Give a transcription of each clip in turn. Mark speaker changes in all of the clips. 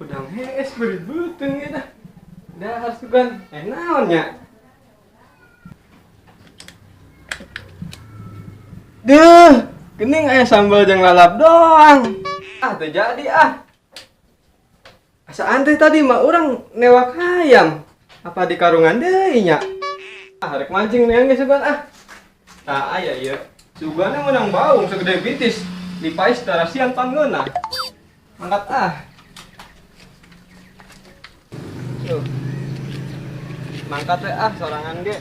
Speaker 1: Udang hees beuteung ieu dah. Dahar sugan naon nya. Duh, geuning aya sambal jeung lalap doang. Ah, teu jadi ah. Asa anteh tadi mah urang newak hayam. Apa di karungan deui nya? Ah, rek mancing neang ge sugan ah. Tah aya ieu. Sugana meunang baung segede bitis. Dipais tarasian pan ngeunah. Mangkat ah. Tuh. Mangkat we ah sorangan ge.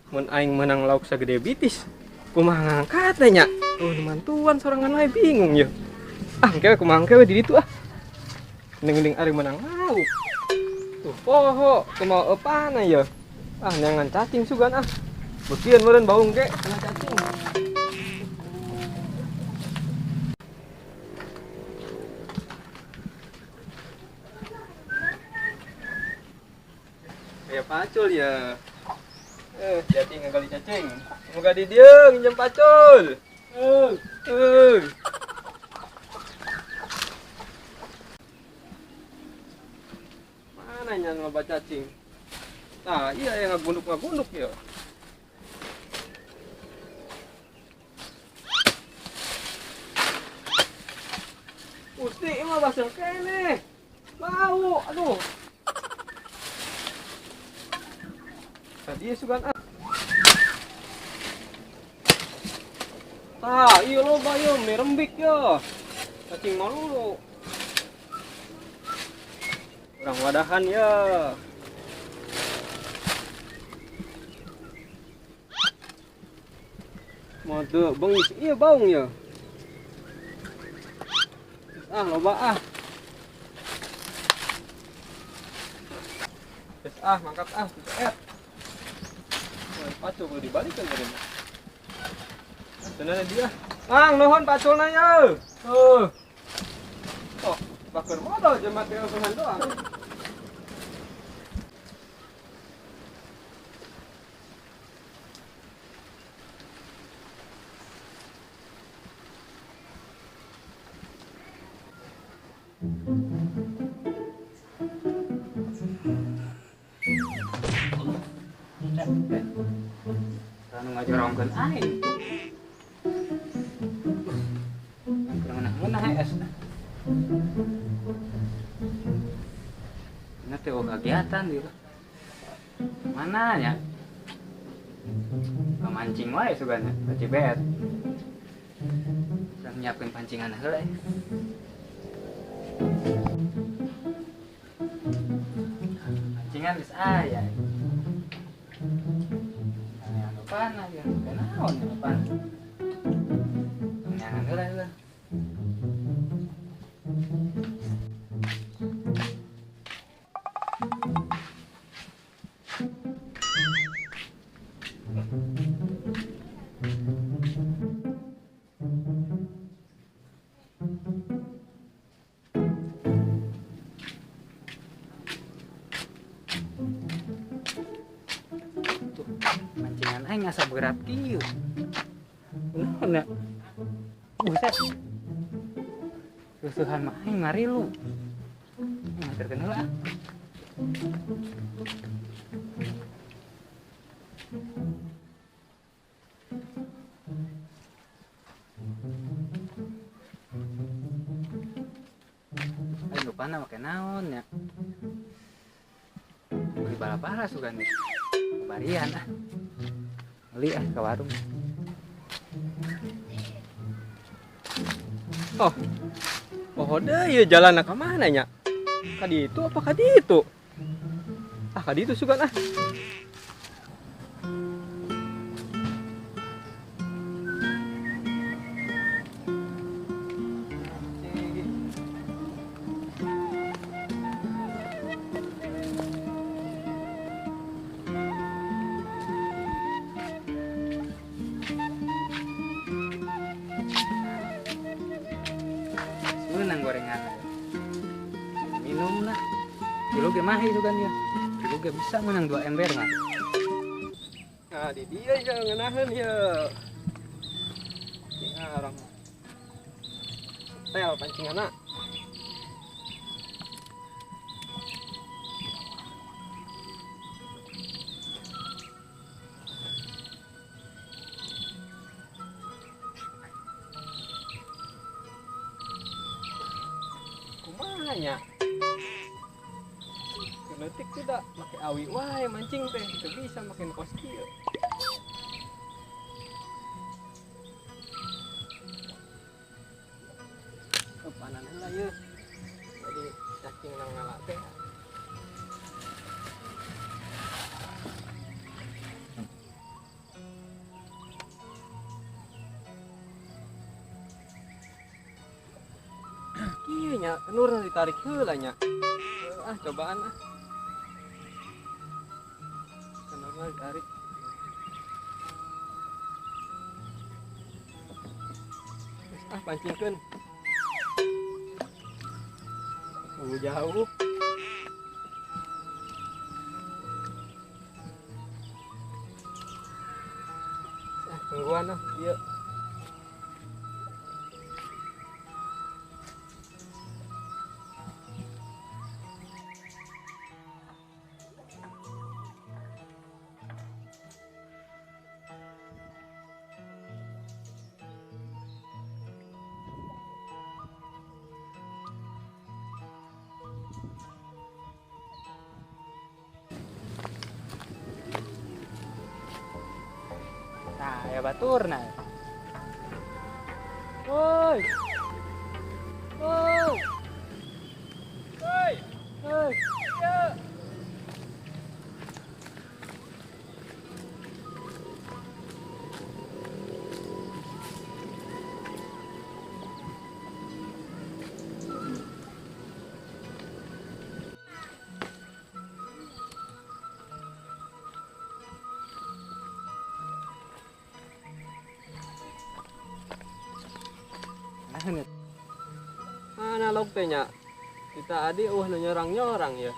Speaker 1: Mun aing menang lauk sagede bitis, kumaha ngangkat teh nya? Tuh mantuan sorangan wae bingung ye. Ah, engke kumaha engke we di ditu ah. Mending-mending ari menang lauk. Tuh poho, kumaha eupana ye. Ah, neangan cacing sugan ah. Beukeun meureun baung ge kena cacing. Aya pacul ya. Jadi ngagali cacing. Moga di dieu nginjem pacul. Mana nya loba cacing? Tah, iya yang ngagunduk-ngagunduk ya. Usti ieu mah baseuh keneh. Bau, aduh. Tadi sugan ah. Tah, ieu loba ieu merembik ya. Cacing malulu. Urang wadahan ya. Mode bengis ieu baung ya. Ah, loba ah. Geus ah, mangkat ah, tuh. Pacul kudu dibalikeun tadi mah. Cenah dia. Mang, nuhun paculna ye. Heuh. Oh, baker modal jelema teh usuhan doang.
Speaker 2: Anu ngajorongkeun aing. Kurang ngeunah hees. Ini teh kegiatan gitu. Mana nya? Pemancing wae sugana, ka Cibet. Urang nyiapkeun pancingan heula. Pancingan geus aya. Panah ya, kenaon ya pan. Nyangan heula heula. Pancingan aing asa berat kieu. Kunaon ya? Buset. Susuhan mah aing marilu. Ngaterkeun heula ah. Aing lupana make naon nya? Beli bala-bala sugan nih. Barian ah. Beli ah ke warung.
Speaker 1: Oh, oh deui jalan ka mana nya? Ka ditu apa ka ditu? Ah, ka ditu sugan ah.
Speaker 2: Menang gorengan minum lah kilo ge mah itu kan ya kilo ge bisa menang 2 ember mah.
Speaker 1: Nah di dia ya ngenaheun ya. Nah, orang tel pancinganna. Kumaha nya? Leutik tidak make awi wae mancing teh, teu bisa make nu kos kieu. Panan heula yeuh. Jadi cacing nang ngala teh. Kieu nya, kenurna ditarik heula nya. Ah, cobaan ah. Kenurna ditarik. Geus ah pancingkeun. Jauh. Ah, tungguan ah, ieu.
Speaker 2: Nah, ya baturna. Woi. Woi.
Speaker 1: Woi.
Speaker 2: Woi.
Speaker 1: Ya. Mana lauk teh nya? Kita adi nu nyorang-nyorang ya.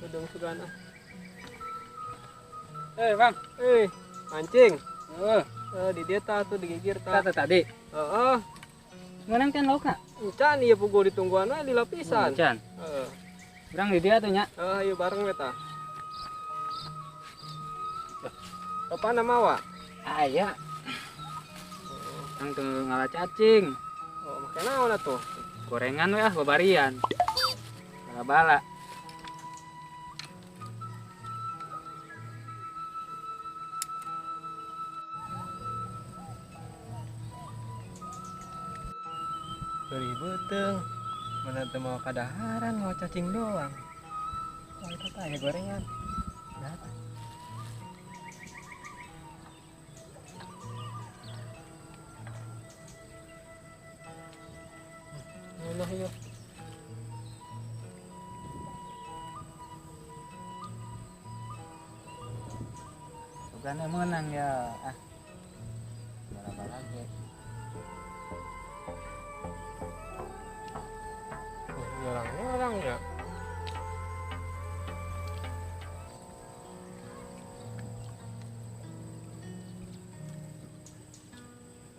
Speaker 1: Udung sugan ah.
Speaker 2: Bang.
Speaker 1: Mancing.
Speaker 2: Heeh.
Speaker 1: Di dieu tah tuh digigir tah.
Speaker 2: Tah tadi.
Speaker 1: Heeh.
Speaker 2: Ngeunang can laukna?
Speaker 1: Encan ieu puguh ditungguan we di lapisan.
Speaker 2: Encan.
Speaker 1: Heeh.
Speaker 2: Urang di dieu atuh nya.
Speaker 1: Heeh, ieu bareng we tah. Apa nama wa?
Speaker 2: Aya. Urang teu ngala cacing.
Speaker 1: Oh, make naon atuh?
Speaker 2: Gorengan we ah babarian. Bala-bala.
Speaker 1: Beri beuteung. Mana teu mau kadaharan, mau cacing doang. Oh, itu tah aya gorengan. Nah. Nah, iya.
Speaker 2: Bukannya menang ya. Ah. Bala-bala ge.
Speaker 1: Orang-orang ya.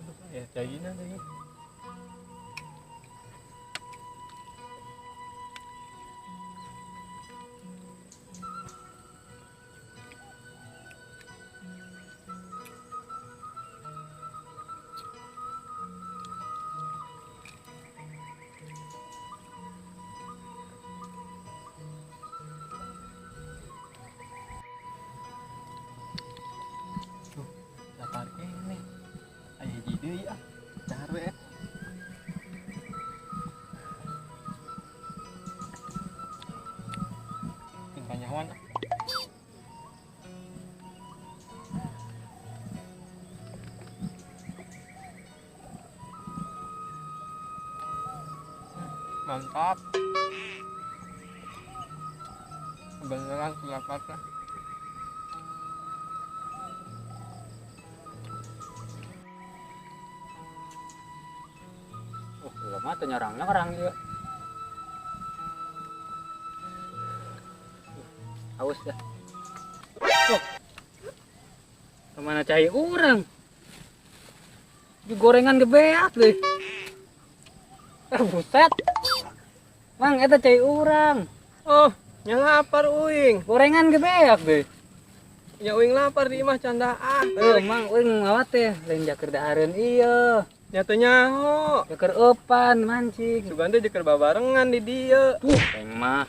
Speaker 1: Aduh, ya cainan lagi. Deui ah, dahar we. Tinggal nyawan. Mantap. Beneran lapar.
Speaker 2: Mah teu nyorang-nyorang ieu. Haus dah. Kemana cai urang? Di gorengan gebeak deh. Buset. Mang eta cai urang.
Speaker 1: Oh, nya lapar uing.
Speaker 2: Gorengan gebeak deh.
Speaker 1: Nya uing lapar di imah canda ah.
Speaker 2: Mang uing ngawat teh lain jaker dahareun ieu.
Speaker 1: Nya teu nyaho.
Speaker 2: Jaker eupan mancing.
Speaker 1: Sugan teh jeker babarengan di dieu.
Speaker 2: Tuh, aing mah.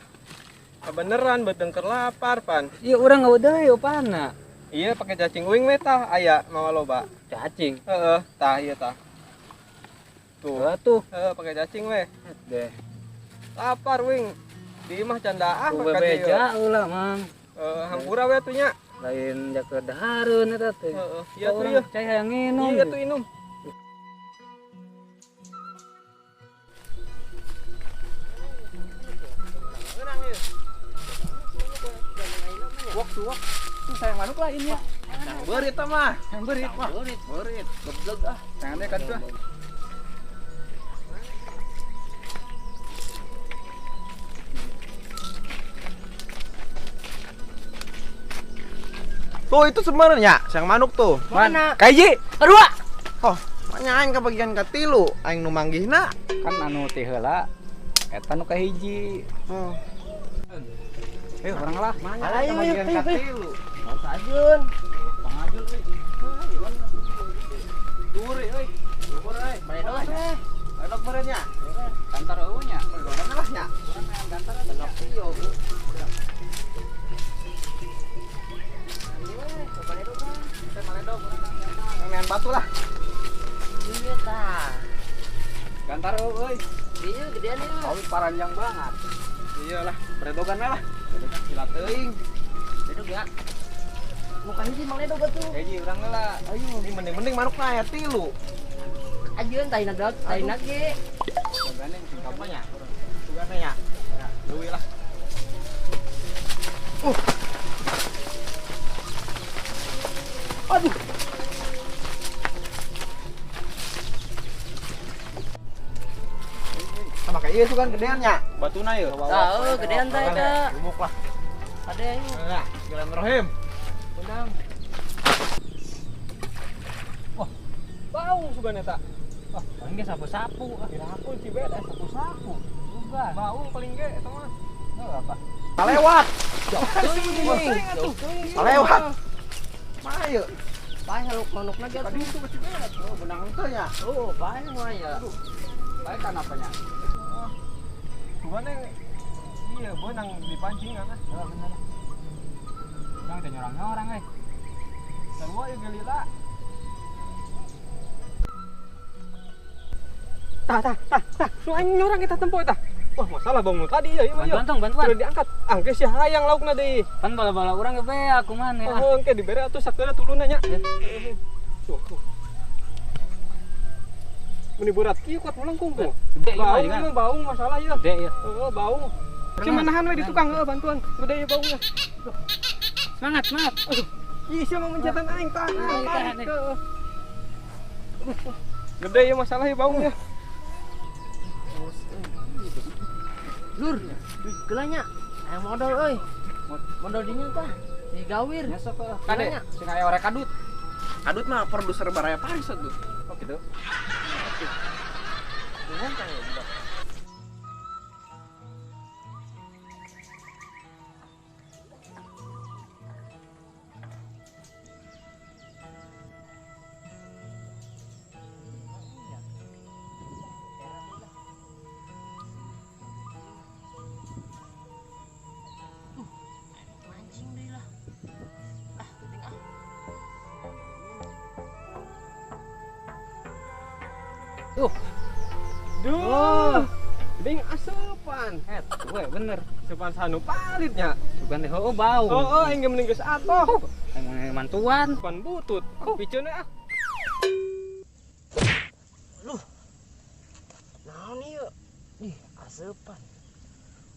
Speaker 1: Kabeneran beuteung keur lapar pan.
Speaker 2: Ieu urang eueuh deui eupanna.
Speaker 1: Iya pakai cacing uing we tah aya mawa loba.
Speaker 2: Cacing.
Speaker 1: Heeh, tah ieu tah. Tuh.
Speaker 2: Atuh.
Speaker 1: Heeh, pakai cacing we.
Speaker 2: Deh.
Speaker 1: Lapar uing. Di imah canda ah
Speaker 2: ka dieu. Ulah, Mang.
Speaker 1: Heeh, hampura we atuh nya.
Speaker 2: Lain jaker dahareun eta teh.
Speaker 1: Heeh, ieu tuh ieu.
Speaker 2: Cai hayang nginum.
Speaker 1: Iya tuh inum.
Speaker 2: Wok tuh wok. Tuh sayang manuk lah ini ya.
Speaker 3: Beurit mah.
Speaker 2: Yang beurit mah.
Speaker 3: Beurit. Goblok ah.
Speaker 2: Tangan deh kan tuh.
Speaker 3: Tuh itu sebenarnya sang manuk tuh.
Speaker 2: Mana? Kaiji. Kedua.
Speaker 3: Oh, manya aing ka bagian katilu, aing nu manggihna.
Speaker 2: Kan anu teh heula eta nu kahiji.
Speaker 3: Oh.
Speaker 2: Ayo orang lah.
Speaker 3: Mana ka bagian katilu?
Speaker 4: Ajun.
Speaker 2: Pangajun euy.
Speaker 3: Duri euy. Dukur euy.
Speaker 4: Baledog.
Speaker 3: Baledog meureun nya.
Speaker 2: Gantar eueuh nya.
Speaker 3: Baledog lah nya.
Speaker 2: Urang hayang gantar eta nya.
Speaker 3: Main batu lah.
Speaker 4: Iya tah.
Speaker 2: Gantar euy.
Speaker 4: Iya gedean ieu.
Speaker 2: Awi paranjang banget.
Speaker 3: Iyalah, beredogan lah. Beredogan sila teuing.
Speaker 4: Bedog ya. Bukan hiji mangledog atuh.
Speaker 2: Hiji urang heula.
Speaker 3: Ayo, mending-mending manukna aya tilu.
Speaker 4: Ajeun taina dot, taina ge.
Speaker 2: Sugane sing kampanye.
Speaker 3: Sugane nya. Leuwih lah. Aduh. Sama kayak ieu kan gedean nya.
Speaker 1: Batuna ieu.
Speaker 4: Tah, gedean tah eta.
Speaker 3: Gemuk lah.
Speaker 4: Ade ayo.
Speaker 3: Nah, bismillahirrahmanirrahim.
Speaker 2: Undang.
Speaker 1: Wah, bau sugan eta.
Speaker 2: Wah, paling ge sapu-sapu.
Speaker 1: Kira aku cibet sapu-sapu.
Speaker 2: Juga.
Speaker 1: Bau paling ge eta mah.
Speaker 2: Heuh apa?
Speaker 3: Kalewat. Kalewat. Mah ieu.
Speaker 4: Paeh haluk manukna ge
Speaker 3: atuh. Tadi itu cibet. Oh, benang teh nya.
Speaker 4: Oh, paeh mah ya.
Speaker 2: Paeh kan apanya?
Speaker 1: Sugan iya beunang dipancing kan.
Speaker 2: Heeh, bener. Urang teh nyorang-nyorang euy.
Speaker 1: Sarua ieu gelila. Tah tah tah tah, nu aing nyorang eta tempo eta. Wah, masalah bangun tadi ya, ieu mah.
Speaker 2: Bantuan tong, bantuan.
Speaker 1: Udah diangkat. Angke sia hayang laukna deui.
Speaker 2: Pan bala-bala urang ge beak kumaha ya.
Speaker 1: Oh, engke dibere atuh sakeuna turunna nya. Tuh, tuh. Meni berat kieu kuat melengkung tuh.
Speaker 2: Gede ieu
Speaker 1: Bau
Speaker 2: mah
Speaker 1: ieu bau masalah ieu.
Speaker 2: Gede ieu.
Speaker 1: Heeh, bau. Cuma nahan we di tukang heuh bantuan. Gede ieu baunya.
Speaker 2: Semangat, semangat.
Speaker 1: Aduh. Ih, sia mau mencetan aing tahan, tarik. Gede ieu masalah ieu baunya.
Speaker 4: Lur, geulanya aya modal euy. Modal dinya tah digawir.
Speaker 2: Nya sok kade sing aya orek kadut.
Speaker 3: Kadut mah produser baraya Paris atuh.
Speaker 2: Oh gitu.
Speaker 4: Nuhun tah ya budak.
Speaker 1: Duh. Ding asupan.
Speaker 2: We bener.
Speaker 1: Asupan sanu palitnya.
Speaker 2: Bukan deh, oh bau.
Speaker 1: Oh, aing ge mending geus atoh.
Speaker 2: Aing mantuan.
Speaker 1: Pan butut. Piceun ah.
Speaker 4: Duh. Naon ieu? Ih, asupan.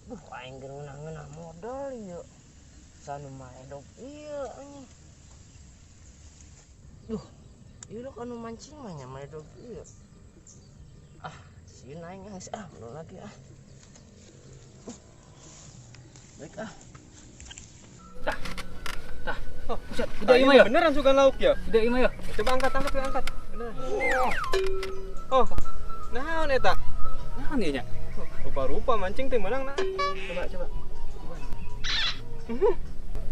Speaker 4: Duh, aing ge ngeunah-ngeunah modal ieu. Sanu maedog ieu anjing. Duh, ieu anu mancing mah nya maedog ieu. Ah, sieun aing geus ah, belum lagi ah. Baik ah.
Speaker 2: Tah. Tah. Oh, buset, gede ieu mah ya.
Speaker 1: Beneran sugan lauk ya?
Speaker 2: Gede ieu mah ya.
Speaker 1: Coba angkat, angkat, angkat. Bener. Oh. Naon eta?
Speaker 2: Naon ieu nya?
Speaker 1: Rupa-rupa mancing teh meunang nah. Coba, coba.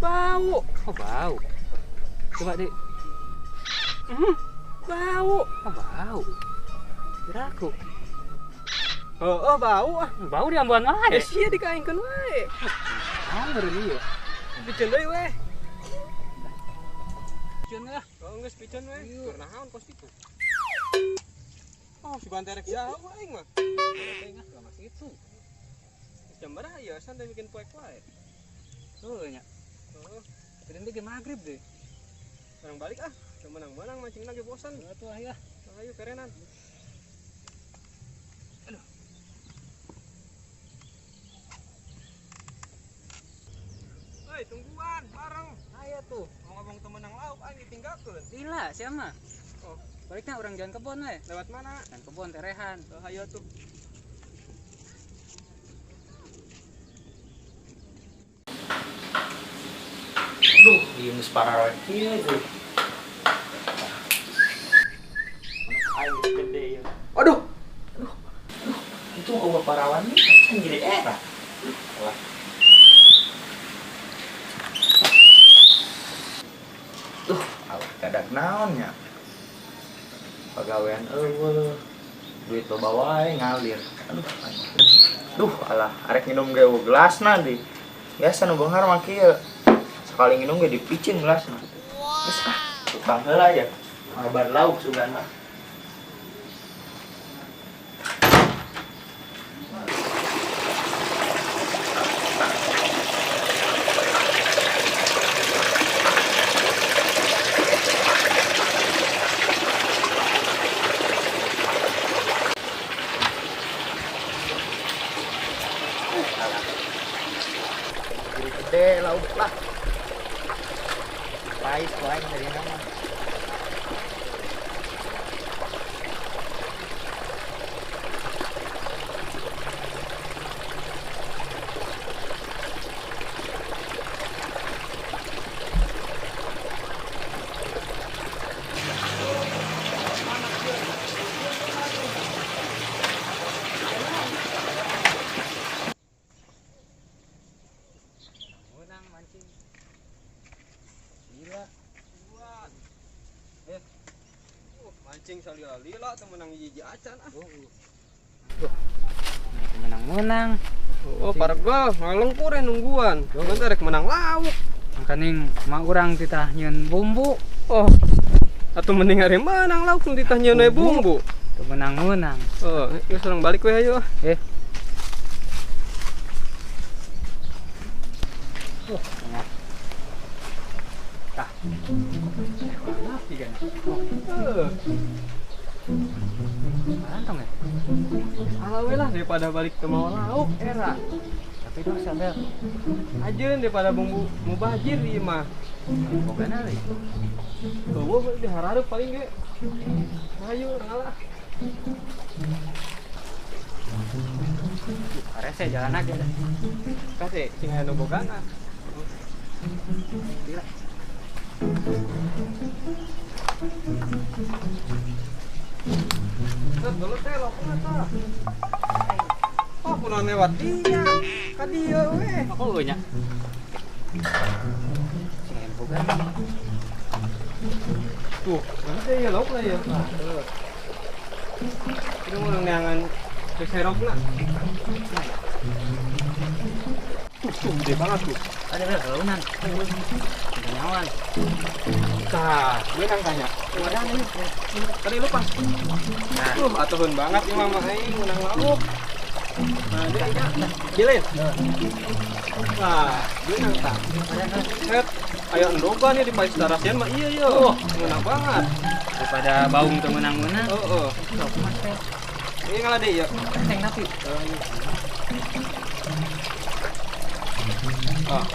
Speaker 1: Bau.
Speaker 2: Oh, bau. Coba, Dik.
Speaker 1: Bau.
Speaker 2: Oh, bau. Beraku.
Speaker 1: Oh, bau ah.
Speaker 2: Bau di ambuan wae.
Speaker 1: Sia dikaingkeun wae.
Speaker 2: Naon beureun ieu?
Speaker 1: Piceun deui we.
Speaker 2: Piceun lah.
Speaker 1: Oh, geus piceun we. Keur naon kos kitu? Oh, sugan terek jauh aing mah.
Speaker 2: Teh ah, lama situ.
Speaker 1: Jam berapa ya? Santai bikin poek wae.
Speaker 2: Heuh nya.
Speaker 1: Heeh.
Speaker 2: Tadi ge magrib deh.
Speaker 1: Orang balik ah. Menang-menang mancing lagi bosan.
Speaker 2: Atuh ah ya.
Speaker 1: Ayo kerenan.
Speaker 2: Aduh.
Speaker 1: Hei, tungguan bareng.
Speaker 2: Ayo tuh.
Speaker 1: Ngomong-ngomong temenang lauk aing ditinggalkeun.
Speaker 2: Lila sia mah.
Speaker 1: Oh,
Speaker 2: baliknya orang jalan kebon we.
Speaker 1: Lewat mana?
Speaker 2: Jalan kebon terehan.
Speaker 1: Oh, ayo tuh.
Speaker 4: Aduh, ieu geus parah kieu tuh. Aing gede ya.
Speaker 1: Aduh.
Speaker 4: Aduh. Aduh, itu eueuh parawan nih can jadi era. Wah. Duh, awak dadak naon nya. Pagawean eueuh. Duit loba wae ngalir. Aduh, duh, alah, arek minum ge eueuh gelasna deui. Biasa nu beunghar mah kieu. Sekali minum ge dipicin gelasna. Geus ah, tukang heula ya. Mabar lauk sugan mah. Gede lauk lah. Pais lain dari nama.
Speaker 2: Menang mancing. Gila.
Speaker 1: Mancing salila-lila teu meunang hiji acan ah.
Speaker 2: Nah, menang-menang.
Speaker 1: Oh, parga ngalengkur nungguan. Cuman rek menang lauk.
Speaker 2: Makaning mak urang titah nyieun bumbu.
Speaker 1: Oh. Atuh mending ari menang lauk nu titah nyieun we bumbu.
Speaker 2: Teu menang-menang.
Speaker 1: Oh, geus urang balik we ayo.
Speaker 2: Eh. Oh, tah. Lagi kan.
Speaker 1: Oh.
Speaker 2: Mantong ya?
Speaker 1: Alah we lah daripada balik ke mau lauk era.
Speaker 2: Tapi dosa bel.
Speaker 1: Ajeun daripada bumbu mubajir ieu mah.
Speaker 2: Boga deui.
Speaker 1: Eueuh dihareup paling ge. Ayo urang alah.
Speaker 2: Arese jalan aja dah.
Speaker 1: Kase sing aya nu bogana.
Speaker 2: Gila.
Speaker 1: Terus dulu teh lopna tah. Oh, kunaon lewat dia. Ka dieu we.
Speaker 2: Oh, nya. Sing aya nu bogana.
Speaker 1: Tuh, gede ya laukna ya. Heeh. Itu mau neangan serokna. Tuh, tuh gede banget tuh.
Speaker 2: Ada bel launan. Ada nyawan.
Speaker 1: Tah, gue nang tanya.
Speaker 2: Wadah ini.
Speaker 1: Tadi lupa.
Speaker 2: Nah.
Speaker 1: Tuh, atuhun banget ieu mah aing menang lauk. Nah, dia nya. Gilin. Nah, gue nang tah. Set, aya endogan ya di pais darasian mah iya yo.
Speaker 2: Oh,
Speaker 1: menang banget.
Speaker 2: Daripada baung teu menang-menang.
Speaker 1: Heeh.
Speaker 2: Sok mah teh.
Speaker 1: Ini ngalah deui ya.
Speaker 2: Enteng tapi.
Speaker 1: Ah.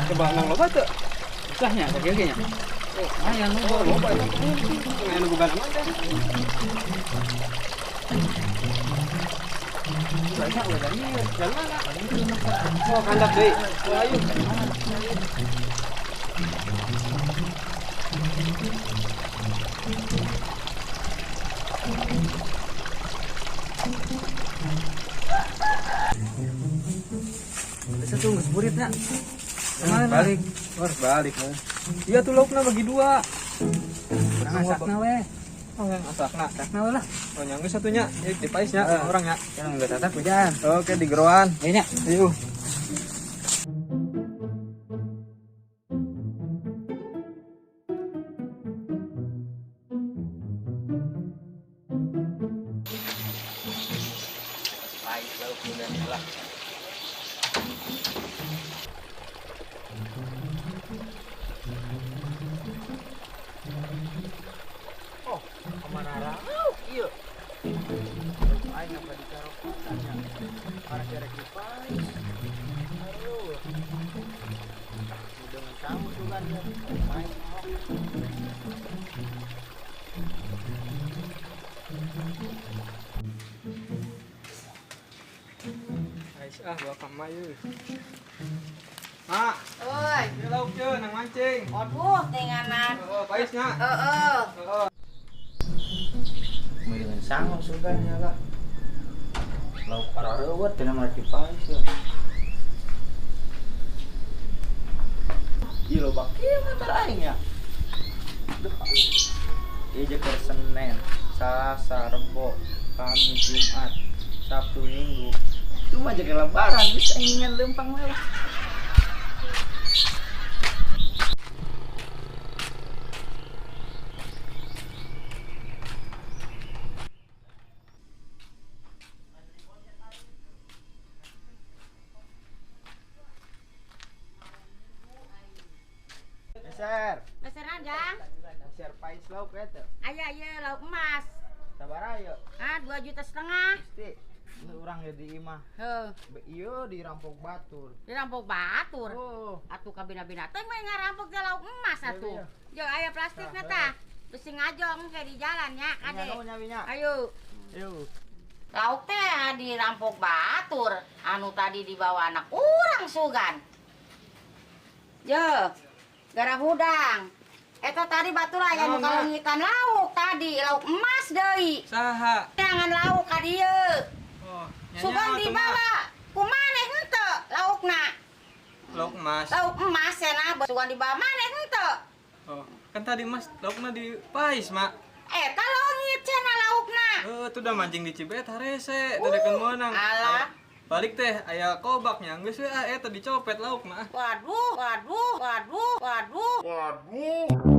Speaker 1: Coba nang loba teu?
Speaker 2: Susahnya sakieu ge nya.
Speaker 1: Oh,
Speaker 2: lumayan
Speaker 1: oh, loba eta. Aya nu boga aman teh. Banyak udah dari jalan lah. Oh, kandap deui. Ayo.
Speaker 2: Bisa tuh geus buritna.
Speaker 1: Balik. Harus balik. Iya tuh laukna bagi dua.
Speaker 2: Urang asakna we.
Speaker 1: Oh, yang asakna.
Speaker 2: Asakna we lah.
Speaker 1: Oh, yang geus satunya di paisnya orangnya.
Speaker 2: Yang geus asak hujan.
Speaker 1: Oke, di geroan.
Speaker 2: Ieu nya.
Speaker 1: Ayo.
Speaker 4: Pais lauk udah lah. Oh, kemana rauh ieu? Aing apa dicarokotan nya? Para jerek di pais. Aduh. Udah kamu tuh kan ya. Main oh.
Speaker 1: Ais ah bawa ka yeuh. Mak,
Speaker 5: Oi,
Speaker 1: ieu lauk ye nang mancing.
Speaker 5: Waduh, tenganan.
Speaker 1: Heeh, paisnya.
Speaker 5: Heeh.
Speaker 1: Heeh.
Speaker 4: Meureun sangu sugan ya lah. Lauk para reueut cenah mah di pais ya. Ieu loba kieu motor aing ya. Duh. Ieu jeung keur Senin, Selasa, Rebo, Kamis, Jumat, Sabtu, Minggu. Itu mah jaga lebaran bisa ingin lempang lah. Meser.
Speaker 5: Meseran, Jang.
Speaker 4: Meser pais lauk eta.
Speaker 5: Aya ieu lauk emas.
Speaker 4: Sabaraha ieu?
Speaker 5: Ah, 2,5 juta.
Speaker 4: Gusti. Ini urang ya di imah.
Speaker 5: Heuh.
Speaker 4: Ieu dirampok batur.
Speaker 5: Dirampok batur.
Speaker 4: Oh.
Speaker 5: Atuh kabina-bina teh mah ngarampok ge lauk emas atuh. Jeung aya plastikna tah. Bisi ngajong ke di jalan nya, kade. Ayo.
Speaker 4: Ayo.
Speaker 5: Lauk teh dirampok batur, anu tadi dibawa anak urang sugan. Yo. Gara hudang. Eta tadi batur aya nu kalengitan lauk tadi, lauk emas deui.
Speaker 1: Saha?
Speaker 5: Jangan lauk ka dieu.
Speaker 1: Oh,
Speaker 5: sugan dibawa. Kumaneh henteu laukna?
Speaker 1: Lauk emas.
Speaker 5: Lauk emas cenah, sugan dibawa maneh henteu.
Speaker 1: Oh, kan tadi emas laukna di pais, Mak.
Speaker 5: Eta leungit cenah laukna.
Speaker 1: Heuh, tuh udah mancing di Cibet harese, teu dekeun meunang.
Speaker 5: Alah.
Speaker 1: Balik teh aya kobaknya geus we ah eta dicopet laukna.
Speaker 5: Waduh, waduh, waduh, waduh.
Speaker 4: Waduh.